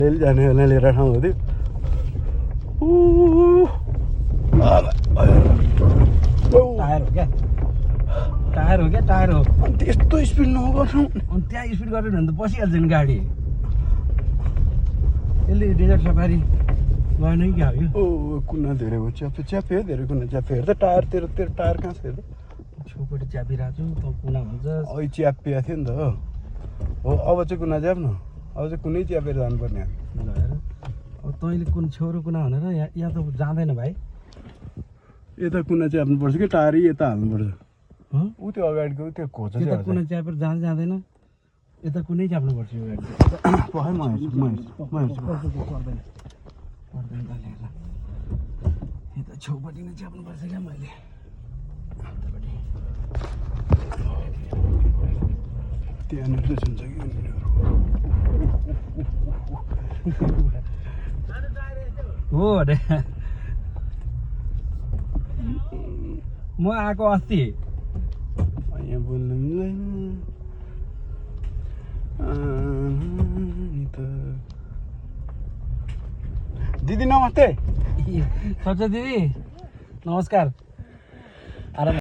जाने वाला लिएर ठाउँ हो त्यो टायर हो क्या टायर हो क्या टायर हो अनि त्यस्तो स्पिड नगर्नु अनि त्यहाँ स्पिड गरेर भने त बसिहाल्छ नि गाडी यसले डेजर्ट सफारी गएन कि क्या हो यो ओ कुना धेरै हो च्यापे च्यापे हो धेरै कुना च्यापे हेर्दा टायर तेरो तेरो टायर कहाँ छ हेर्दा छेउपट्टि च्यापिरहेको छु त कुना भन्छ अघि च्यापिएको थियो नि त हो अब चाहिँ कुना च्याप न अब चाहिँ कुनै च्यापेर जानुपर्ने ल हेर अब तैँले कुन छेउरो कुना भनेर यहाँ त जाँदैन भाइ यता कुना च्याप्नुपर्छ कि टायर यता हाल्नुपर्छ हँ ऊ त्यो अगाडिको त्यो खोज यता कुना च्यापेर जाँदैन यता कुनै च्याप्नुपर्छ यो गाडी पखाइ म हेर्छु पर्दैन पर्दैन त लिएर यता छेउपट्टि नै च्याप्नुपर्छ क्या मैले त्यहाँनिर चाहिँ सुन्छ कि हो अरे म आएको अस्ति यहाँ बोल्नु मिल्दैन नि त दिदी नमस्ते सच दिदी नमस्कार